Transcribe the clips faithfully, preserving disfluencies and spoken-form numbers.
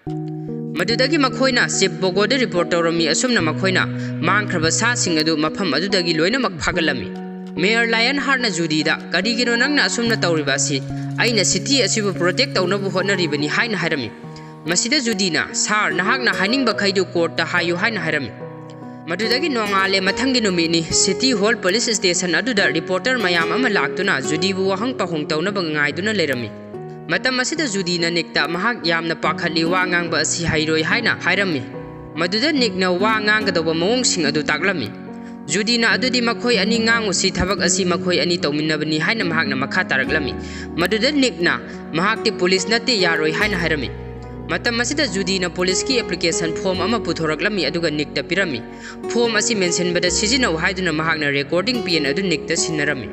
ꯃꯗꯨꯗꯒꯤ ꯃꯈꯣꯏꯅ chief ꯕꯣꯒꯣꯗ report ꯇꯧꯔꯝꯃꯤ꯫ ꯑꯁꯨꯝꯅ ꯃꯈꯣꯏꯅ ꯃꯥꯡꯈ꯭ꯔꯕ ꯁꯥꯁꯤꯡ ꯑꯗꯨ ꯃꯐꯝ ꯑꯗꯨꯗꯒꯤ ꯂꯣꯏꯅꯃꯛ ꯐꯥꯒꯠꯂꯝꯃꯤ꯫ ꯃꯦꯌꯔ ꯂꯥꯏꯑꯣꯟ ꯍꯥꯔꯠꯅ ꯖꯨꯗꯤꯗ, "ꯀꯔꯤꯒꯤꯅꯣ ꯅꯪꯅ ꯑꯁꯨꯝꯅ ꯇꯧꯔꯤꯕ ꯑꯁꯤ? ꯑꯩꯅ ꯁꯤꯇꯤ ꯑꯁꯤꯕꯨ ꯄ꯭ꯔꯣꯇꯦꯛ ꯇꯧꯅꯕ ꯍꯣꯠꯅꯔꯤꯕꯅꯤ" ꯍꯥꯏꯅ ꯍꯥꯏꯔꯝꯃꯤ꯫ ꯃꯁꯤꯗ ꯖꯨꯗꯤꯅ, "ꯁꯥꯔ, ꯅꯍꯥꯛꯅ ꯍꯥꯏꯅꯤꯡꯕꯈꯩꯗꯨ ꯀꯣꯔꯠꯇ ꯍꯥꯏꯌꯨ" ꯍꯥꯏꯅ ꯍꯥꯏꯔꯝꯃꯤ꯫ ꯃꯗꯨꯗꯒꯤ ꯅꯣꯡꯉꯥꯜꯂꯦ꯫ ꯃꯊꯪꯒꯤ ꯅꯨꯃꯤꯠꯅꯤ꯫ ꯁꯤꯇꯤ ꯍꯣꯜ ꯄꯨꯂꯤꯁ ꯁ꯭ꯇꯦꯁꯟ ꯑꯗꯨꯗ ꯔꯤꯄꯣꯔꯇꯔ ꯃꯌꯥꯝ ꯑꯃ ꯂꯥꯛꯇꯨꯅ ꯖꯨꯗꯤꯕꯨ ꯋꯥꯍꯪ ꯄꯥꯎꯍꯪ ꯇꯧꯅꯕ ꯉꯥꯏꯗꯨꯅ ꯂꯩꯔꯝꯃꯤ꯫ ꯃꯇꯝ ꯑꯁꯤꯗ ꯖꯨꯗꯤꯅ ꯅꯤꯛꯇ ꯃꯍꯥꯛ ꯌꯥꯝꯅ ꯄꯥꯈꯠꯂꯤ, ꯋꯥ ꯉꯥꯡꯕ ꯑꯁꯤ ꯍꯩꯔꯣꯏ ꯍꯥꯏꯅ ꯍꯥꯏꯔꯝꯃꯤ꯫ ꯃꯗꯨꯗ ꯅꯤꯛꯅ ꯋꯥ ꯉꯥꯡꯒꯗꯧꯕ ꯃꯑꯣꯡꯁꯤꯡ ꯑꯗꯨ ꯇꯥꯛꯂꯝꯃꯤ꯫ ꯖꯨꯗꯤꯅ, "ꯑꯗꯨꯗꯤ ꯃꯈꯣꯏ ꯑꯅꯤ ꯉꯥꯡꯉꯨꯁꯤ, ꯊꯕꯛ ꯑꯁꯤ ꯃꯈꯣꯏ ꯑꯅꯤ ꯇꯧꯃꯤꯟꯅꯕꯅꯤ" ꯍꯥꯏꯅ ꯃꯍꯥꯛꯅ ꯃꯈꯥ ꯇꯥꯔꯛꯂꯝꯃꯤ꯫ ꯃꯗꯨꯗ ꯅꯤꯛꯅ, "ꯃꯍꯥꯛꯇꯤ ꯄꯨꯂꯤꯁ ꯅꯠꯇꯦ, ꯌꯥꯔꯣꯏ" ꯍꯥꯏꯅ ꯍꯥꯏꯔꯝꯃꯤ꯫ ꯃꯇꯝ ꯑꯁꯤꯗ ꯖꯨꯗꯤꯅ ꯄꯨꯂꯤꯁꯀꯤ ꯑꯦꯄ꯭ꯂꯤꯀꯦꯁꯟ ꯐꯣꯔꯝ ꯑꯃ ꯄꯨꯊꯣꯔꯛꯂꯝꯃꯤ ꯑꯗꯨꯒ ꯅꯤꯛꯇ ꯄꯤꯔꯝꯃꯤ꯫ ꯐꯣꯔꯝ ꯑꯁꯤ ꯃꯦꯟꯁꯤꯟꯕꯗ ꯁꯤꯖꯤꯟꯅꯧ ꯍꯥꯏꯗꯨꯅ ꯃꯍꯥꯛꯅ ꯔꯦꯀꯣꯔꯗꯤꯡ ꯄꯦꯟ ꯑꯗꯨ ꯅꯤꯛꯇ ꯁꯤꯟꯅꯔꯝꯃꯤ꯫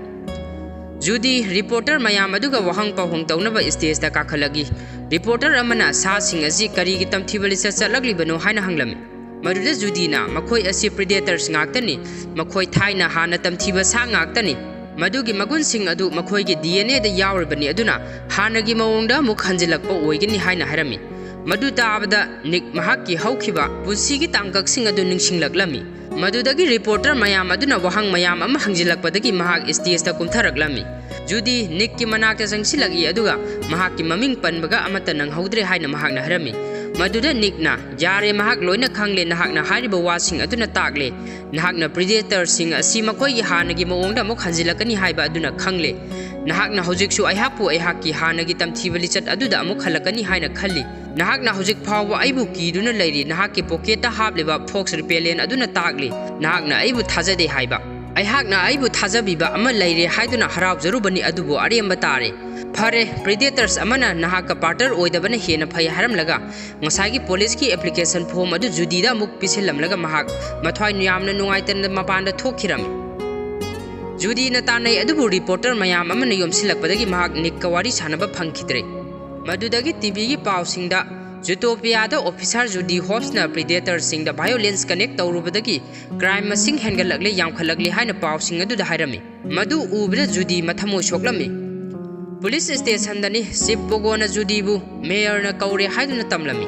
ꯖꯨꯗꯤ ꯔꯤꯄꯣꯔꯇꯔ ꯃꯌꯥꯝ ꯑꯗꯨꯒ ꯋꯥꯍꯪ ꯄꯥꯎꯍꯪ ꯇꯧꯅꯕ ꯁ꯭ꯇꯦꯖꯇ ꯀꯥꯈꯠꯂꯛꯏ꯫ ꯔꯤꯄꯣꯔꯇꯔ ꯑꯃꯅ ꯁꯥꯁꯤꯡ ꯑꯁꯤ ꯀꯔꯤꯒꯤ ꯇꯝꯊꯤꯕ ꯂꯤꯆꯠ ꯆꯠꯂꯛꯂꯤꯕꯅꯣ ꯍꯥꯏꯅ ꯍꯪꯂꯝꯃꯤ꯫ ꯃꯗꯨꯗ ꯖꯨꯗꯤꯅ, "ꯃꯈꯣꯏ ꯑꯁꯤ ꯄ꯭ꯔꯤꯗꯦꯇꯔꯁ ꯉꯥꯛꯇꯅꯤ꯫ ꯃꯈꯣꯏ ꯊꯥꯏꯅ ꯍꯥꯟꯅ ꯇꯝꯊꯤꯕ ꯁꯥ ꯉꯥꯛꯇꯅꯤ꯫ ꯃꯗꯨꯒꯤ ꯃꯒꯨꯟꯁꯤꯡ ꯑꯗꯨ ꯃꯈꯣꯏꯒꯤ ꯗꯤ ꯑꯦꯟ ꯑꯦꯗ ꯌꯥꯎꯔꯤꯕꯅꯤ, ꯑꯗꯨꯅ ꯍꯥꯟꯅꯒꯤ ꯃꯑꯣꯡꯗ ꯑꯃꯨꯛ ꯍꯟꯖꯤꯜꯂꯛꯄ ꯑꯣꯏꯒꯅꯤ" ꯍꯥꯏꯅ ꯍꯥꯏꯔꯝꯃꯤ꯫ ꯃꯗꯨ ꯇꯥꯕꯗ ꯅꯤꯛ ꯃꯍꯥꯛꯀꯤ ꯍꯧꯈꯤꯕ ꯄꯨꯟꯁꯤꯒꯤ ꯇꯥꯡꯀꯛꯁꯤꯡ ꯑꯗꯨ ꯅꯤꯡꯁꯤꯡꯂꯛꯂꯝꯃꯤ꯫ ꯃꯗꯨꯗꯒꯤ ꯔꯤꯄꯣꯔꯇꯔ ꯃꯌꯥꯝ ꯑꯗꯨꯅ ꯋꯥꯍꯪ ꯃꯌꯥꯝ ꯑꯃ ꯍꯪꯖꯤꯜꯂꯛꯄꯗꯒꯤ ꯃꯍꯥꯛ ꯁ꯭ꯇꯦꯖꯇ ꯀꯨꯝꯊꯔꯛꯂꯝꯃꯤ꯫ ꯖꯨꯗꯤ ꯅꯤꯛꯀꯤ ꯃꯅꯥꯛꯇ ꯆꯪꯁꯤꯜꯂꯛꯏ ꯑꯗꯨꯒ ꯃꯍꯥꯛꯀꯤ ꯃꯃꯤꯡ ꯄꯟꯕꯒ ꯑꯃꯠꯇ ꯅꯪꯍꯧꯗ꯭ꯔꯦ ꯍꯥꯏꯅ ꯃꯍꯥꯛꯅ ꯍꯥꯏꯔꯝꯃꯤ꯫ ꯃꯗꯨꯗ ꯅꯤꯛꯅ, "ꯌꯥꯔꯦ, ꯃꯍꯥꯛ ꯂꯣꯏꯅ ꯈꯪꯂꯦ, ꯅꯍꯥꯛꯅ ꯍꯥꯏꯔꯤꯕ ꯋꯥꯁꯤꯡ ꯑꯗꯨꯅ ꯇꯥꯛꯂꯦ꯫ ꯅꯍꯥꯛꯅ ꯄ꯭ꯔꯤꯗꯦꯇꯔꯁꯤꯡ ꯑꯁꯤ ꯃꯈꯣꯏꯒꯤ ꯍꯥꯟꯅꯒꯤ ꯃꯑꯣꯡꯗ ꯑꯃꯨꯛ ꯍꯟꯖꯤꯜꯂꯛꯀꯅꯤ ꯍꯥꯏꯕ ꯑꯗꯨꯅ ꯈꯪꯂꯦ꯫ ꯅꯍꯥꯛꯅ ꯍꯧꯖꯤꯛꯁꯨ ꯑꯩꯍꯥꯛꯄꯨ ꯑꯩꯍꯥꯛꯀꯤ ꯍꯥꯟꯅꯒꯤ ꯇꯝꯊꯤꯕ ꯂꯤꯆꯠ ꯑꯗꯨꯗ ꯑꯃꯨꯛ ꯍꯜꯂꯛꯀꯅꯤ ꯍꯥꯏꯅ ꯈꯜꯂꯤ꯫ ꯅꯍꯥꯛꯅ ꯍꯧꯖꯤꯛ ꯐꯥꯎꯕ ꯑꯩꯕꯨ ꯀꯤꯗꯨꯅ ꯂꯩꯔꯤ꯫ ꯅꯍꯥꯛꯀꯤ ꯄꯣꯀꯦꯠꯇ ꯍꯥꯞꯂꯤꯕ ꯐꯣꯛꯁ ꯔꯤꯄꯦꯂꯦꯟ ꯑꯗꯨꯅ ꯇꯥꯛꯂꯤ ꯅꯍꯥꯛꯅ ꯑꯩꯕꯨ ꯊꯥꯖꯗꯦ ꯍꯥꯏꯕ꯫ ꯑꯩꯍꯥꯛꯅ ꯑꯩꯕꯨ ꯊꯥꯖꯕꯤꯕ ꯑꯃ ꯂꯩꯔꯦ ꯍꯥꯏꯗꯨꯅ ꯍꯔꯥꯎꯖꯔꯨꯕꯅꯤ, ꯑꯗꯨꯕꯨ ꯑꯔꯦꯝꯕ ꯇꯥꯔꯦ꯫ ꯐꯔꯦ, ꯄ꯭ꯔꯤꯗꯦꯇꯔꯁ ꯑꯃꯅ ꯅꯍꯥꯛꯀ ꯄꯥꯔꯇꯔ ꯑꯣꯏꯗꯕꯅ ꯍꯦꯟꯅ ꯐꯩ ꯍꯥꯏꯔꯝꯂꯒ ꯉꯁꯥꯏꯒꯤ ꯄꯨꯂꯤꯁꯀꯤ ꯑꯦꯄ꯭ꯂꯤꯀꯦꯁꯟ ꯐꯣꯔꯝ ꯑꯗꯨ ꯖꯨꯗꯤꯗ ꯑꯃꯨꯛ ꯄꯤꯁꯤꯜꯂꯝꯂꯒ ꯃꯍꯥꯛ ꯃꯊ꯭ꯋꯥꯏ ꯌꯥꯝꯅ ꯅꯨꯡꯉꯥꯏꯇꯅ ꯃꯄꯥꯟꯗ ꯊꯣꯛꯈꯤꯔꯝꯃꯤ꯫ ꯖꯨꯗꯤꯅ ꯇꯥꯟꯅꯩ ꯑꯗꯨꯕꯨ ꯔꯤꯄꯣꯔꯇꯔ ꯃꯌꯥꯝ ꯑꯃꯅ ꯌꯣꯝꯁꯤꯜꯂꯛꯄꯗꯒꯤ ꯃꯍꯥꯛ ꯅꯤꯛꯀ ꯋꯥꯔꯤ ꯁꯥꯟꯅꯕ ꯐꯪꯈꯤꯗ꯭ꯔꯦ꯫ ꯃꯗꯨꯗꯒꯤ ꯇꯤꯚꯤꯒꯤ ꯄꯥꯎꯁꯤꯡꯗ ꯖꯨꯇꯣꯄꯤꯌꯥꯗ ꯑꯣꯐꯤꯁꯥꯔ ꯖꯨꯗꯤ ꯍꯣꯞꯁꯅ ꯄ꯭ꯔꯤꯗꯦꯇꯔꯁꯤꯡꯗ ꯚꯥꯏꯑꯣꯂꯦꯟꯁ ꯀꯅꯦꯛ ꯇꯧꯔꯨꯕꯗꯒꯤ ꯀ꯭ꯔꯥꯏꯝ ꯃꯁꯤꯡ ꯍꯦꯟꯒꯠꯂꯛꯂꯦ, ꯌꯥꯝꯈꯠꯂꯛꯂꯦ ꯍꯥꯏꯅ ꯄꯥꯎꯁꯤꯡ ꯑꯗꯨꯗ ꯍꯥꯏꯔꯝꯃꯤ꯫ ꯃꯗꯨ ꯎꯕꯗ ꯖꯨꯗꯤ ꯃꯊꯃꯣꯏ ꯁꯣꯛꯂꯝꯃꯤ꯫ ꯄꯨꯂꯤꯁ ꯁ꯭ꯇꯦꯁꯟꯗꯅꯤ ꯆꯤꯞ ꯕꯣꯒꯣꯅ ꯖꯨꯗꯤꯕꯨ ꯃꯦꯌꯔꯅ ꯀꯧꯔꯦ ꯍꯥꯏꯗꯨꯅ ꯇꯝꯂꯝꯃꯤ꯫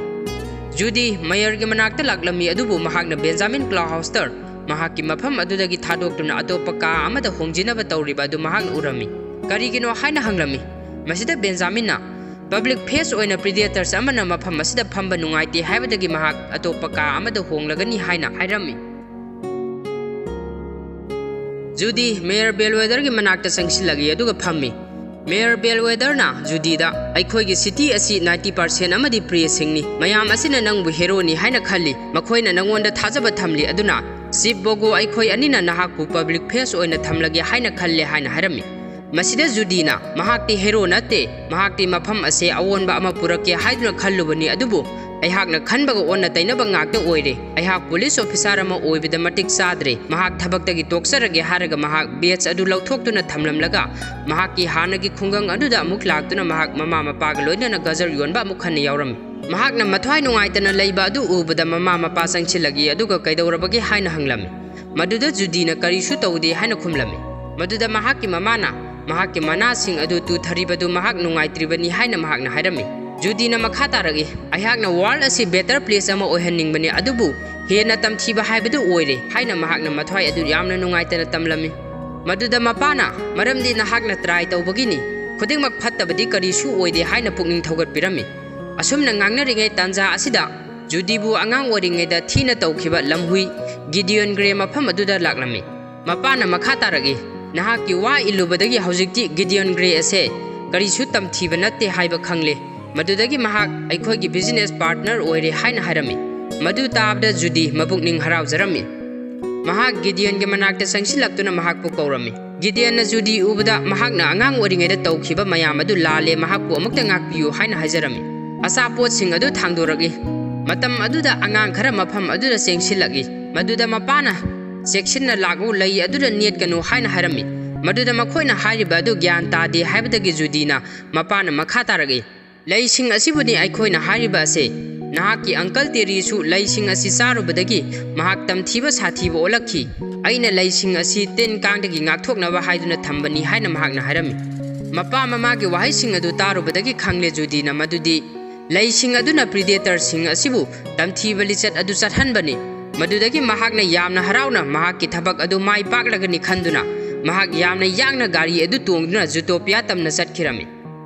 ꯖꯨꯗꯤ ꯃꯦꯌꯔꯒꯤ ꯃꯅꯥꯛꯇ ꯂꯥꯛꯂꯝꯃꯤ, ꯑꯗꯨꯕꯨ ꯃꯍꯥꯛꯅ ꯕꯦꯟꯖꯥꯃꯤꯟ ꯀ꯭ꯂꯥꯎꯍꯥꯎꯁꯇꯔ ꯃꯍꯥꯛꯀꯤ ꯃꯐꯝ ꯑꯗꯨꯗꯒꯤ ꯊꯥꯗꯣꯛꯇꯨꯅ ꯑꯇꯣꯞꯄ ꯀꯥ ꯑꯃꯗ ꯍꯣꯡꯖꯤꯟꯅꯕ ꯇꯧꯔꯤꯕ ꯑꯗꯨ ꯃꯍꯥꯛꯅ ꯎꯔꯝꯃꯤ꯫ "ꯀꯔꯤꯒꯤꯅꯣ?" ꯍꯥꯏꯅ ꯍꯪꯂꯝꯃꯤ꯫ ꯃꯁꯤꯗ ꯕꯦꯟꯖꯥꯃꯤꯟꯅ, "ꯄꯕ꯭ꯂꯤꯛ ꯐꯦꯁ ꯑꯣꯏꯅ ꯄ꯭ꯔꯤꯗꯦꯇꯔꯁ ꯑꯃꯅ ꯃꯐꯝ ꯑꯁꯤꯗ ꯐꯝꯕ ꯅꯨꯡꯉꯥꯏꯇꯦ" ꯍꯥꯏꯕꯗꯒꯤ ꯃꯍꯥꯛ ꯑꯇꯣꯞꯄ ꯀꯥ ꯑꯃꯗ ꯍꯣꯡꯂꯒꯅꯤ ꯍꯥꯏꯅ ꯍꯥꯏꯔꯝꯃꯤ꯫ ꯖꯨꯗꯤ ꯃꯦꯌꯔ ꯕꯦꯜꯋꯦꯗꯔꯒꯤ ꯃꯅꯥꯛꯇ ꯆꯪꯁꯤꯜꯂꯛꯏ ꯑꯗꯨꯒ ꯐꯝꯃꯤ꯫ ꯃꯦꯌꯔ ꯕꯦꯜꯋꯦꯗꯔꯅ ꯖꯨꯗꯤꯗ, "ꯑꯩꯈꯣꯏꯒꯤ ꯁꯤꯇꯤ ꯑꯁꯤ ꯅꯥꯏꯟꯇꯤ ꯄꯥꯔꯁꯦꯟ ꯑꯃꯗꯤ ꯄ꯭ꯔꯦꯁꯁꯤꯡꯅꯤ꯫ ꯃꯌꯥꯝ ꯑꯁꯤꯅ ꯅꯪꯕꯨ ꯍꯦꯔꯣꯅꯤ ꯍꯥꯏꯅ ꯈꯜꯂꯤ꯫ ꯃꯈꯣꯏꯅ ꯅꯪꯉꯣꯟꯗ ꯊꯥꯖꯕ ꯊꯝꯂꯤ꯫ ꯑꯗꯨꯅ ꯆꯤꯐ ꯕꯣꯒꯣ, ꯑꯩꯈꯣꯏ ꯑꯅꯤꯅ ꯅꯍꯥꯛꯄꯨ ꯄꯕ꯭ꯂꯤꯛ ꯐꯦꯁ ꯑꯣꯏꯅ ꯊꯝꯂꯒꯦ ꯍꯥꯏꯅ ꯈꯜꯂꯦ" ꯍꯥꯏꯅ ꯍꯥꯏꯔꯝꯃꯤ꯫ ꯃꯁꯤꯗ ꯖꯨꯗꯤꯅ, "ꯃꯍꯥꯛꯇꯤ ꯍꯦꯔꯣ ꯅꯠꯇꯦ꯫ ꯃꯍꯥꯛꯇꯤ ꯃꯐꯝ ꯑꯁꯦ ꯑꯑꯣꯟꯕ ꯑꯃ ꯄꯨꯔꯛꯀꯦ ꯍꯥꯏꯗꯨꯅ ꯈꯜꯂꯨꯕꯅꯤ, ꯑꯗꯨꯕꯨ ꯑꯩꯍꯥꯛꯅ ꯈꯟꯕꯒ ꯑꯣꯟꯅ ꯇꯩꯅꯕ ꯉꯥꯛꯇ ꯑꯣꯏꯔꯦ꯫ ꯑꯩꯍꯥꯛ ꯄꯨꯂꯤꯁ ꯑꯣꯐꯤꯁꯥꯔ ꯑꯃ ꯑꯣꯏꯕꯗ ꯃꯇꯤꯛ ꯆꯥꯗ꯭ꯔꯦ꯫ ꯃꯍꯥꯛ ꯊꯕꯛꯇꯒꯤ ꯇꯣꯛꯆꯔꯒꯦ" ꯍꯥꯏꯔꯒ ꯃꯍꯥꯛ ꯕꯦꯖ ꯑꯗꯨ ꯂꯧꯊꯣꯛꯇꯨꯅ ꯊꯝꯂꯝꯂꯒ ꯃꯍꯥꯛꯀꯤ ꯍꯥꯟꯅꯒꯤ ꯈꯨꯡꯒꯪ ꯑꯗꯨꯗ ꯑꯃꯨꯛ ꯂꯥꯛꯇꯨꯅ ꯃꯍꯥꯛ ꯃꯃꯥ ꯃꯄꯥꯒ ꯂꯣꯏꯅꯅ ꯒꯖꯔ ꯌꯣꯟꯕ ꯑꯃꯨꯛ ꯍꯟꯅ ꯌꯥꯎꯔꯝꯃꯤ꯫ ꯃꯍꯥꯛꯅ ꯃꯊ꯭ꯋꯥꯏ ꯅꯨꯡꯉꯥꯏꯇꯅ ꯂꯩꯕ ꯑꯗꯨ ꯎꯕꯗ ꯃꯃꯥ ꯃꯄꯥ ꯆꯪꯁꯤꯜꯂꯛꯏ ꯑꯗꯨꯒ "ꯀꯩꯗꯧꯔꯕꯒꯦ?" ꯍꯥꯏꯅ ꯍꯪꯂꯝꯃꯤ꯫ ꯃꯗꯨꯗ ꯖꯨꯗꯤꯅ "ꯀꯔꯤꯁꯨ ꯇꯧꯗꯦ" ꯍꯥꯏꯅ ꯈꯨꯝꯂꯝꯃꯤ꯫ ꯃꯗꯨꯗ ꯃꯍꯥꯛꯀꯤ ꯃꯃꯥꯅ, "ꯃꯍꯥꯛꯀꯤ ꯃꯅꯥꯁꯤꯡ ꯑꯗꯨ ꯇꯨꯊꯔꯤꯕꯗꯨ ꯃꯍꯥꯛ ꯅꯨꯡꯉꯥꯏꯇ꯭ꯔꯤꯕꯅꯤ" ꯍꯥꯏꯅ ꯃꯍꯥꯛꯅ ꯍꯥꯏꯔꯝꯃꯤ꯫ ꯖꯨꯗꯤꯅ ꯃꯈꯥ ꯇꯥꯔꯛꯏ, "ꯑꯩꯍꯥꯛꯅ ꯋꯥꯔꯜ ꯑꯁꯤ ꯕꯦꯇꯔ ꯄ꯭ꯂꯦꯁ ꯑꯃ ꯑꯣꯏꯍꯟꯅꯤꯡꯕꯅꯤ, ꯑꯗꯨꯕꯨ ꯍꯦꯟꯅ ꯇꯝꯊꯤꯕ ꯍꯥꯏꯕꯗꯨ ꯑꯣꯏꯔꯦ" ꯍꯥꯏꯅ ꯃꯍꯥꯛꯅ ꯃꯊ꯭ꯋꯥꯏ ꯑꯗꯨ ꯌꯥꯝꯅ ꯅꯨꯡꯉꯥꯏꯇꯅ ꯇꯝꯂꯝꯃꯤ꯫ ꯃꯗꯨꯗ ꯃꯄꯥꯅ, "ꯃꯔꯝꯗꯤ ꯅꯍꯥꯛꯅ ꯇ꯭ꯔꯥꯏ ꯇꯧꯕꯒꯤꯅꯤ, ꯈꯨꯗꯤꯡꯃꯛ ꯐꯠꯇꯕꯗꯤ ꯀꯔꯤꯁꯨ ꯑꯣꯏꯗꯦ" ꯍꯥꯏꯅ ꯄꯨꯛꯅꯤꯡ ꯊꯧꯒꯠꯄꯤꯔꯝꯃꯤ꯫ ꯑꯁꯨꯝꯅ ꯉꯥꯡꯅꯔꯤꯉꯩ ꯇꯥꯟꯖꯥ ꯑꯁꯤꯗ ꯖꯨꯗꯤꯕꯨ ꯑꯉꯥꯡ ꯑꯣꯏꯔꯤꯉꯩꯗ ꯊꯤꯅ ꯇꯧꯈꯤꯕ ꯂꯝꯍꯨꯏ ꯒꯤꯗꯤꯌꯟ ꯒ꯭ꯔꯦ ꯃꯐꯝ ꯑꯗꯨꯗ ꯂꯥꯛꯂꯝꯃꯤ꯫ ꯃꯄꯥꯅ ꯃꯈꯥ ꯇꯥꯔꯛꯏ, "ꯅꯍꯥꯛꯀꯤ ꯋꯥ ꯏꯜꯂꯨꯕꯗꯒꯤ ꯍꯧꯖꯤꯛꯇꯤ ꯒꯤꯗꯤꯌꯟ ꯒ꯭ꯔꯦ ꯑꯁꯦ ꯀꯔꯤꯁꯨ ꯇꯝꯊꯤꯕ ꯅꯠꯇꯦ ꯍꯥꯏꯕ ꯈꯪꯂꯦ꯫ ꯃꯗꯨꯗꯒꯤ ꯃꯍꯥꯛ ꯑꯩꯈꯣꯏꯒꯤ ꯕꯤꯖꯤꯅꯦꯁ ꯄꯥꯔꯠꯅꯔ ꯑꯣꯏꯔꯦ" ꯍꯥꯏꯅ ꯍꯥꯏꯔꯝꯃꯤ꯫ ꯃꯗꯨ ꯇꯥꯕꯗ ꯖꯨꯗꯤ ꯃꯄꯨꯛꯅꯤꯡ ꯍꯔꯥꯎꯖꯔꯝꯃꯤ꯫ ꯃꯍꯥꯛ ꯒꯤꯗꯤꯌꯟꯒꯤ ꯃꯅꯥꯛꯇ ꯆꯪꯁꯤꯜꯂꯛꯇꯨꯅ ꯃꯍꯥꯛꯄꯨ ꯀꯧꯔꯝꯃꯤ꯫ ꯒꯤꯗꯤꯌꯟꯅ ꯖꯨꯗꯤ ꯎꯕꯗ ꯃꯍꯥꯛꯅ ꯑꯉꯥꯡ ꯑꯣꯏꯔꯤꯉꯩꯗ ꯇꯧꯈꯤꯕ ꯃꯌꯥꯝ ꯑꯗꯨ ꯂꯥꯜꯂꯦ, ꯃꯍꯥꯛꯄꯨ ꯑꯃꯨꯛꯇ ꯉꯥꯛꯄꯤꯌꯨ ꯍꯥꯏꯅ ꯍꯥꯏꯖꯔꯝꯃꯤ꯫ ꯑꯆꯥꯄꯣꯠꯁꯤꯡ ꯑꯗꯨ ꯊꯥꯡꯗꯣꯔꯛꯏ꯫ ꯃꯇꯝ ꯑꯗꯨꯗ ꯑꯉꯥꯡ ꯈꯔ ꯃꯐꯝ ꯑꯗꯨꯗ ꯆꯦꯟꯁꯤꯜꯂꯛꯏ꯫ ꯃꯗꯨꯗ ꯃꯄꯥꯅ, "ꯆꯦꯛꯁꯤꯟꯅ ꯂꯥꯛꯎ, ꯂꯩ ꯑꯗꯨꯗ ꯅꯦꯠꯀꯅꯨ" ꯍꯥꯏꯅ ꯍꯥꯏꯔꯝꯃꯤ꯫ ꯃꯗꯨꯗ ꯃꯈꯣꯏꯅ ꯍꯥꯏꯔꯤꯕ ꯑꯗꯨ ꯒ꯭ꯌꯥꯟ ꯇꯥꯗꯦ ꯍꯥꯏꯕꯗꯒꯤ ꯖꯨꯗꯤꯅ ꯃꯄꯥꯅ ꯃꯈꯥ ꯇꯥꯔꯛꯏ, "ꯂꯩꯁꯤꯡ ꯑꯁꯤꯕꯨꯅꯤ ꯑꯩꯈꯣꯏꯅ ꯍꯥꯏꯔꯤꯕ ꯑꯁꯦ꯫ ꯅꯍꯥꯛꯀꯤ ꯑꯪꯀꯜ ꯇꯦꯔꯤꯁꯨ ꯂꯩꯁꯤꯡ ꯑꯁꯤ ꯆꯥꯔꯨꯕꯗꯒꯤ ꯃꯍꯥꯛ ꯇꯝꯊꯤꯕ ꯁꯥꯊꯤꯕ ꯑꯣꯜꯂꯛꯈꯤ꯫ ꯑꯩꯅ ꯂꯩꯁꯤꯡ ꯑꯁꯤ ꯇꯤꯟ ꯀꯥꯡꯗꯒꯤ ꯉꯥꯛꯊꯣꯛꯅꯕ ꯍꯥꯏꯗꯨꯅ ꯊꯝꯕꯅꯤ" ꯍꯥꯏꯅ ꯃꯍꯥꯛꯅ ꯍꯥꯏꯔꯝꯃꯤ꯫ ꯃꯄꯥ ꯃꯃꯥꯒꯤ ꯋꯥꯍꯩꯁꯤꯡ ꯑꯗꯨ ꯇꯥꯔꯨꯕꯗꯒꯤ ꯈꯪꯂꯦ ꯖꯨꯗꯤꯅ ꯃꯗꯨꯗꯤ ꯂꯩꯁꯤꯡ ꯑꯗꯨꯅ ꯄ꯭ꯔꯤꯗꯦꯇꯔꯁꯤꯡ ꯑꯁꯤꯕꯨ ꯇꯝꯊꯤꯕ ꯂꯤꯆꯠ ꯑꯗꯨ ꯆꯠꯍꯟꯕꯅꯤ꯫ ꯃꯗꯨꯗꯒꯤ ꯃꯍꯥꯛꯅ ꯌꯥꯝꯅ ꯍꯔꯥꯎꯅ ꯃꯍꯥꯛꯀꯤ ꯊꯕꯛ ꯑꯗꯨ ꯃꯥꯏ ꯄꯥꯛꯂꯒꯅꯤ ꯈꯟꯗꯨꯅ ꯃꯍꯥꯛ ꯌꯥꯝꯅ ꯌꯥꯡꯅ ꯒꯥꯔꯤ ꯑꯗꯨ ꯇꯣꯡꯗꯨꯅ ꯖꯨꯇꯣꯄꯤꯌꯥ ꯇꯝꯅ ꯆꯠꯈꯤꯔꯝꯃꯤ꯫